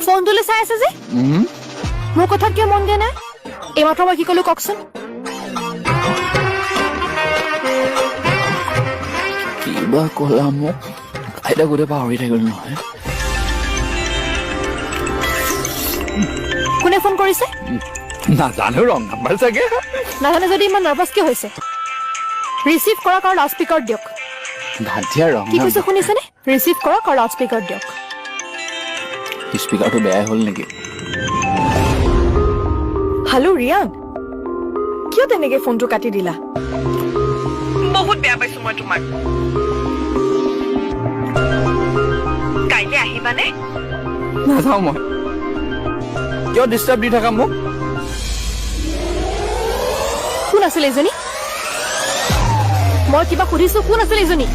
ফোনটোলৈ চাই আছে যে, মোৰ কথাত কিয় মন দিয়া নাই? এইমাত্ৰ মই কি ক'লো কওকচোন? কিবা ক'লা মোক, আইতা গোটেই পাহৰি থাকিল নহয়। কোনে ফোন কৰিছে? নাজানো, ৰং নাম্বাৰ চাগে। নাজানে যদি ইমান নাৰ্ভাছ কিয় হৈছে? ৰিচিভ কৰক আৰু লাউড স্পীকাৰ দিয়ক। ভাতিয়া, ৰং। কি কৈছে শুনিছেনে? ৰিচিভ কৰক আৰু লাউড স্পীকাৰ দিয়ক। স্পীকাৰটো বেয়াই হ'ল নেকি? হেল্ল' ৰিয়ান, কিয় তেনেকে ফোনটো কাটি দিলা? বহুত বেয়া পাইছো মই তোমাক। কাইলৈ আহিবানে? নাযাওঁ মই। কিয় ডিষ্টাৰ্ব দি থাকা মোক? কোন আছিল এইজনী? মই কিবা সুধিছো, কোন আছিল এইজনী?